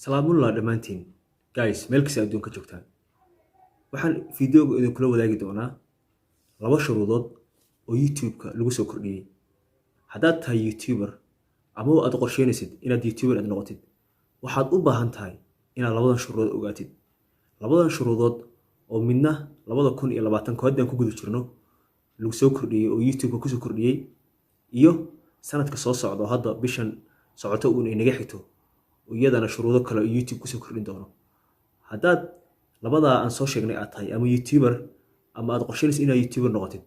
Salaamullah dhammaantiin guys, meel kasta adduunka joogtaan. Waxaan videoga idinkula wadaagi doonaa laba shuruudood oo YouTube-ka lagu soo kordhiyey. Haddaad tahay YouTuber ama aad qorsheynaysid inaad YouTuber aad noqotid, waxaad u baahan tahay inaad labadan shuruudood ogaatid. Labadan shuruudood oo midna 2020-ka haddaan ku guda jirno lagu soo kordhiyey oo YouTube-ka kusoo kordhiyey, iyo sanadka soo socda oo hadda bishan socoto uun inaga xigto, iyadana shuruudo kale oo YouTube kusoo kordhin doono. Haddaad labadaa aan soo sheegnay aad tahay ama YouTuber ama aad qorsheynaysid inaad YouTuber noqotid,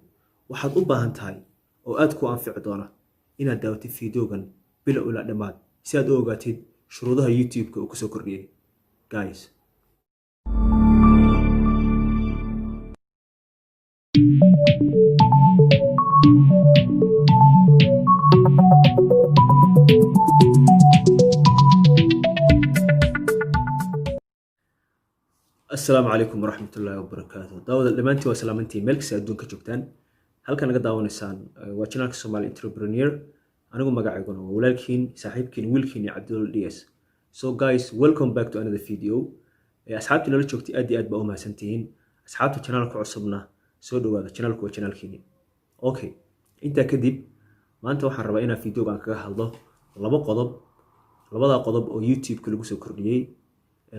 waxaad u baahan tahay oo aad ku anfici doona inaad daawatid videogan bilow ilaa dhammaad si aad u ogaatid shuruudaha YouTube-ka uu kusoo kordhiyey, guys. Asalaamu calaykum waraxmatullaahi wabarakaatu. Daawada dhammaantiin waa salaamantiin meel kasta adduunka joogtaan. Halkan naga daawanaysaan waa channelka Somali Entrepreneur. Anigu magacayguna waa walaalkiin, saaxiibkiin, wiilkiin Cabdul DS. So guys, welcome back to another video. Asxaabtii nala joogtay aad iyo aad baa u mahadsantihiin. Asxaabta channelka cusubna soo dhawaada, channelku waa channelkiini. Okay, intaa kadib maanta waxaan rabaa inaan videoga aan kaga hadlo laba qodob, labadaa qodob oo YouTube-ka lagu soo kordhiyey,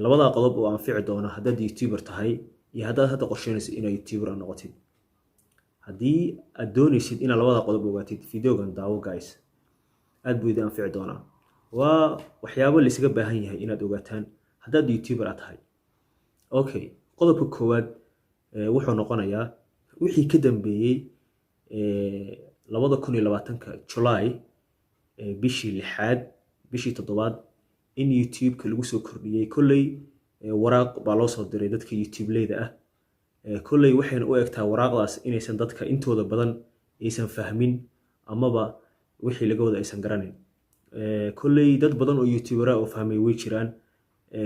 labadaa qodob oo anfici doona haddaad YouTuber tahay iyo haddaad hadda qorsheynaysid inaad YouTuber aad noqotid. Haddii aad doonaysid inaad labadaa qodob ogaatid, videogan daawo guys, aad buu idin anfici doonaa. Waa waxyaabo la isaga baahan yahay inaad ogaataan haddaad YouTuber aad tahay. Okay, qodobka koowaad wuxuu noqonayaa wixii ka dambeeyey 2020-ka July, bishii lixaad, bishii toddobaad, in YouTube-ka lagu soo kordhiyey. Kolley waraaq baa loo soo diray dadka YouTube-leyda ah. Kolley waxayna u egtaa waraaqdaas inaysan dadka intooda badan aysan fahmin amaba wixii laga wada aysan garanayn. Kolley dad badan oo YouTubera oo fahmay way jiraan,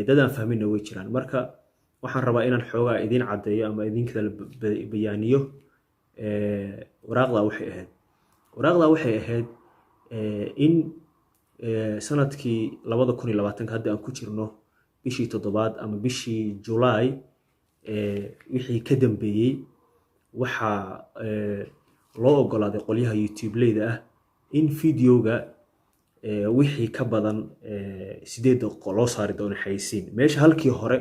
dad aan fahminna way jiraan. Marka waxaan rabaa inaan xoogaa idiin caddeeyo ama idin kala bayaaniyo waraaqdaa waxay ahayd. Waraaqdaa waxay ahayd in sanadkii 2020-ka hadda aan ku jirno, bishii toddobaad ama bishii July wixii ka dambeeyey, waxaa loo ogolaaday qolyaha YouTube-leyda ah in videoga wixii ka badan 8 daqiiqo loo saari doono xayeysiin, meesha halkii hore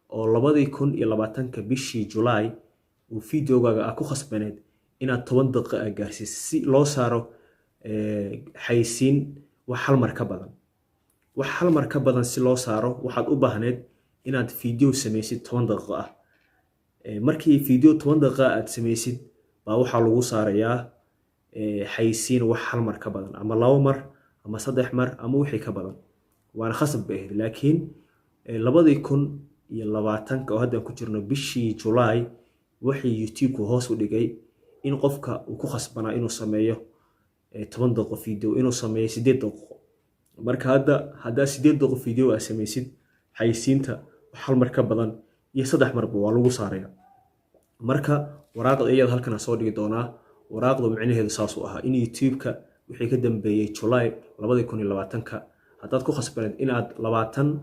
oo 2020-ka bishii July uu videogaaga ah ku khasbaneed inaad 10 daqiiqo aa gaarsiiso si loo saaro xayeysiin wax hal mar ka badan. Wax hal mar ka badan si loo saaro waxaad u baahneed inaad video samaysid 10 daqiiqo ah. Markii video 10 daqiiqo aad samaysid baa waxaa lagu saarayaa xayeysiin wax hal mar ka badan ama laba mar ama saddex mar ama wixii ka badan, waana khasab bay ahayd. Laakiin 2020-ka oo hadda ku jirno, bishii July, waxay YouTube-ku hoos u dhigay in qofka uu ku khasbanaa inuu sameeyo 10 daqiiqo video inuu sameeyo 8 daqiiqo. Marka hadda haddaa 8 daqiiqo video aad samaysid, xayeysiinta wax hal mar ka badan iyo saddex marba waa lagu saaraya. Marka waraaqda iyada halkan aan soo dhigi doonaa. Waraaqdu micnaheedu saasuu ahaa in YouTube-ka wixii ka dambeeyey July 2020-ka haddaad ku khasbaneed inaad 20,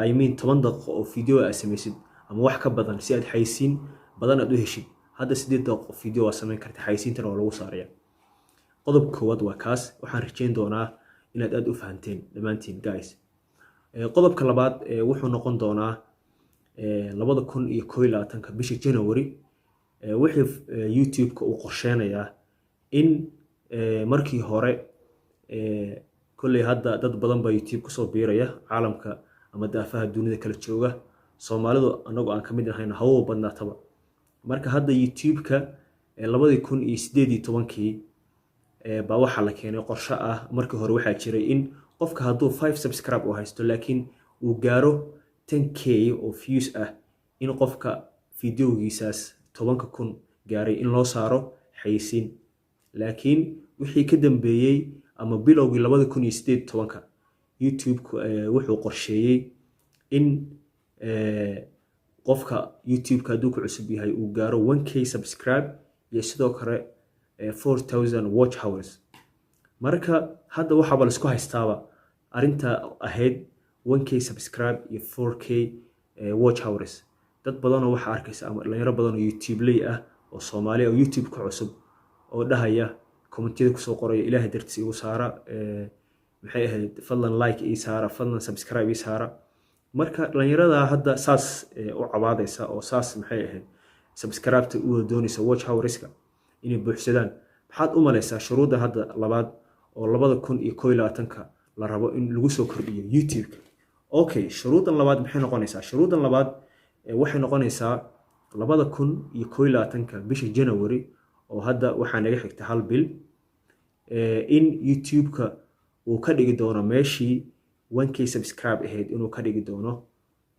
I mean 10 daqiiqo oo video aad samaysid ama wax ka badan si aad xayeysiin badan aad u heshid, hadda 8 daqiiqo video waa samayn karta, xayeysiintana waa lagu saaraya. Qodobka koowaad waa kaas. Waxaan rajeyn doonaa inaad aad u fahanteen dhammaantiin guys. Qodobka labaad wuxuu noqon doonaa 2021-ka bisha January wixii YouTube-ka uu qorsheynayaa in markii hore, kolley hadda dad badan baa YouTube kusoo biiraya caalamka ama daafaha dunida kala jooga, Soomaalidu anagoo aan ka mid ahayn hawowa badnaataba. Marka hadda YouTube-ka 2018-kii baa waxaa la keenay qorshe ah. Markii hore waxaa jiray in qofka hadduu 5 subscribe uu haysto laakiin uu gaaro 10K oo views ah, in qofka videogiisaas 10-ka kun gaaray in loo saaro xayeysiin. Laakiin wixii ka dambeeyey ama bilowgii 2018-ka, YouTube wuxuu qorsheeyey in qofka YouTube-ka hadduu ku cusub yahay uu gaaro 1K subscribe iyo sidoo kale 4000 watch hours. Marka hadda waxaaba laisku haystaaba arrinta ahayd 1K subscribe iyo 4K watch hours. Dad badanoo waxaa arkaysa ama dhalinyaro badan oo YouTube ley ah oo Soomaali oo YouTube ka cusub oo dhahaya, commentiyada kusoo qoraya, "Ilaahay dartiis igu saara, maxay ahayd, fadlan like ii saara, fadlan subscribe ii saara." Marka dhalinyarada hadda saas u cabaadaysa oo saas, maxay ahayd, subscribe-ta u wada doonaysa, watch hourska inay buuxsadaan, maxaad u malaysaa shuruudda hadda labaad oo 2021-ka la rabo in lagu soo kordhiyo YouTube-ka? Okay, shuruuddan labaad maxay noqonaysaa? Shuruuddan labaad waxay noqonaysaa 2021-ka bisha January, oo hadda waxaa naga xigta hal bil, in YouTube-ka uu ka dhigi doono meeshii 1K subscribe ahayd inuu ka dhigi doono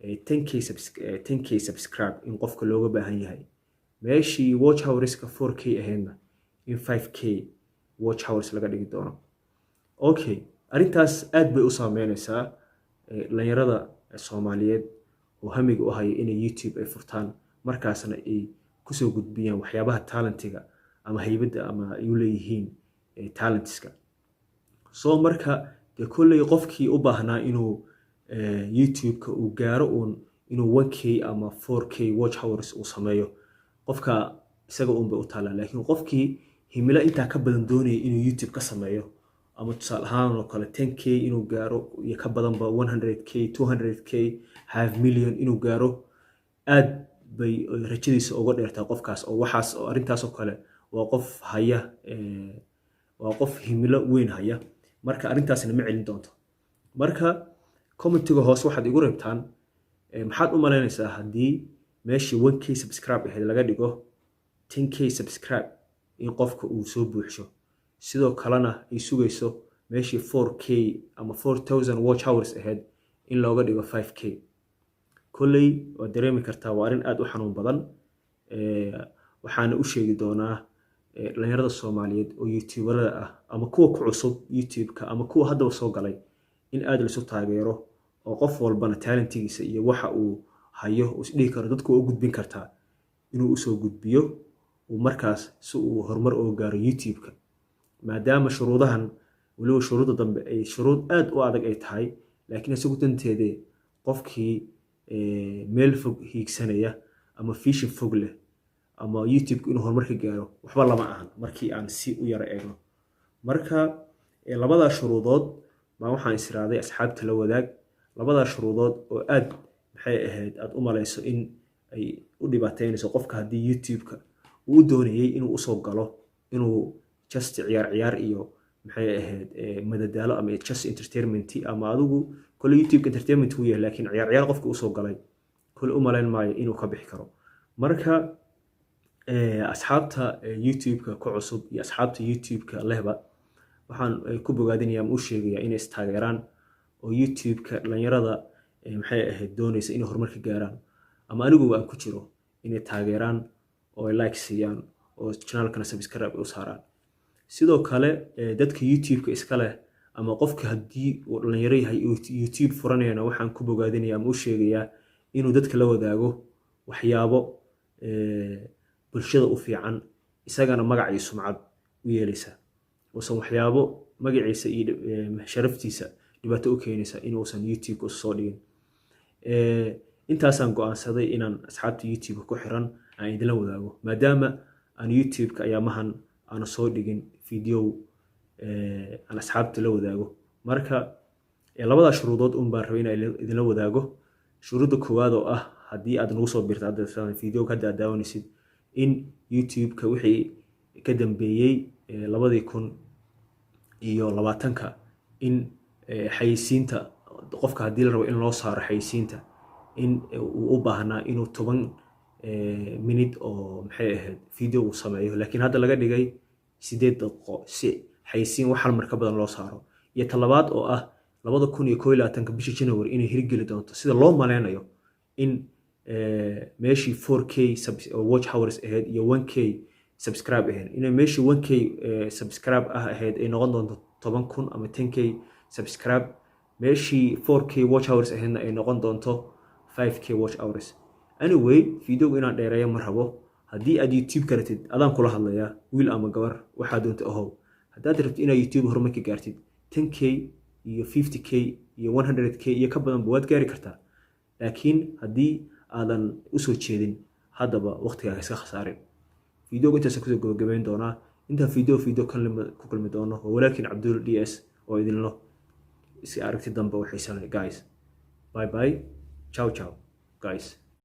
10K subscribe in qofka looga baahan yahay, meeshii watch hourska 4K ahaydna in 5K watch hours laga dhigi doono. Okay, arrintaas aad bay u saameynaysaa dhalinyarada Soomaaliyeed oo hamiga u haya inay YouTube ay furtaan, markaasna ay kusoo gudbiyaan waxyaabaha talentiga ama haybadda ama ay u leeyihiin talentska. So marka dee kolley qofkii u baahnaa inuu YouTube-ka uu gaaro uun inuu 1K ama 4K watch hours uu sameeyo, qofka isaga uun bay u taallaa. Laakiin qofkii himilo intaa ka badan doonaya inuu YouTube ka sameeyo, ama tusaale ahaan oo kale 10K inuu gaaro iyo ka badanba, 100K, 200K, half million inuu gaaro, aad bay rajadiisa uga dheertaa qofkaas. Oo waxaas oo arrintaas oo kale waa qof haya, waa qof himilo weyn haya. Marka arrintaasna ma celin doonto. Marka commentiga hoose waxaad igu reebtaan, maxaad u malaynaysaa haddii meeshii 1K subscribe ahayd laga dhigo 10K subscribe in qofka uu soo buuxsho, sidoo kalena ay sugayso meeshii 4K ama 4000 watch hours ahayd in looga dhigo 5K? Kolley waad dareemi kartaa, waa arrin aad u xanuun badan. Waxaana u sheegi doonaa dhalinyarada Soomaaliyeed oo YouTuberada ah ama kuwa ku cusub YouTube-ka ama kuwa haddaba soo galay in aad laisu taageero, oo qof walbana talentigiisa iyo waxa uu hayo uu isdhihi karo dadku waa u gudbin kartaa inuu usoo gudbiyo, uu markaas si uu horumar uga gaaro YouTube-ka, maadaama shuruudahan, weliba shuruudda dambe, ay shuruud aad u adag ay tahay. Laakiin isagu danteede qofkii meel fog hiigsanaya ama vision fog leh ama YouTube inuu horumar ka gaaro, waxba lama ahan markii aan si u yara eegno. Marka labadaa shuruudood baa waxaan israaday asxaabta la wadaag, labadaa shuruudood oo aad, maxay ahayd, aad u malayso in ay u dhibaateynayso qofka haddii YouTube-ka uu u doonayay inuu usoo galo inuu just ciyaar ciyaar iyo, maxay ahayd, madadaalo ama just entertainment, ama adigu kole YouTube entertainment wuu yahay, laakiin ciyaar ciyaar qofka usoo galay kole u malayn maayo inuu ka bixi karo. Marka asxaabta YouTube-ka ku cusub iyo asxaabta YouTube-ka lehba waxaan ku bogaadinaya ama u sheegaya inay istaageeraan, oo YouTube-ka dhalinyarada, maxay ahayd, doonaysa inay horumar ka gaaraan ama aniguba aan ku jiro, inay taageeraan oo ay like siiyaan oo channelkana subscribe u saaraan. Sidoo kale dadka YouTube-ka iska leh ama qofka haddii uu dhalinyaro yahay YouTube furanayana, waxaan ku bogaadinaya ama u sheegayaa inuu dadka la wadaago waxyaabo bulshada u fiican, isagana magac iyo sumcad u yeelaysa, uusan waxyaabo magaciisa iyo sharaftiisa dhibaato u keenaysa inuusan YouTube-ka soo dhigin. Intaasaan go'aansaday inaan asxaabta YouTube-ka ku xiran aan idinla wadaago, maadaama aan YouTube-ka ayaamahan aana soo dhigin video aan asxaabta la wadaago. Marka labadaa shuruudood un baan rabay inaan idinla wadaago. Shuruudda koowaad oo ah haddii aad nagu soo biirto hadda videoga hadda aad daawanaysid, in YouTube-ka wixii ka dambeeyey 2020-ka in xayeysiinta qofka haddii la rabo in loo saaro xayeysiinta, in uu u baahnaa inuu 10 minute oo, maxay ahayd, video uu sameeyo, laakiin hadda laga dhigay 8 daqiiqo si xayeysiin wax hal mar ka badan loo saaro. Iyo talabaad oo ah 2021-ka bisha January inay hirgeli doonto sida loo maleynayo in meeshii 4K watch hours ahayd iyo 1K subscribe ahayd, inay meeshii 1K subscribe ah ahayd ay noqon doonto 10,000 ama 10K subscribe, meeshii 4K watch hours ahaydna ay noqon doonto 5K watch hours. Anyway, videogu inaan dheereeyo ma rabo. Haddii aad YouTube ka ratid, adaan kula hadlayaa, wiil ama gabar waxaa doonta ahow, haddaad rabtid inaad YouTube horumar ka gaartid, 10K iyo 50K. iyo 100K iyo ka badanba waad gaari kartaa. Laakiin haddii aadan usoo jeedin, haddaba waqtigaaga iska khasaarin. Videoga intaas kusoo gabagabayn doonaa. Intaan video ku kulmi doono, waa walaalkiin Cabdul DS oo idinlo si aragti dambe u xiisa leh. Guys, bye bye, ciao ciao guys.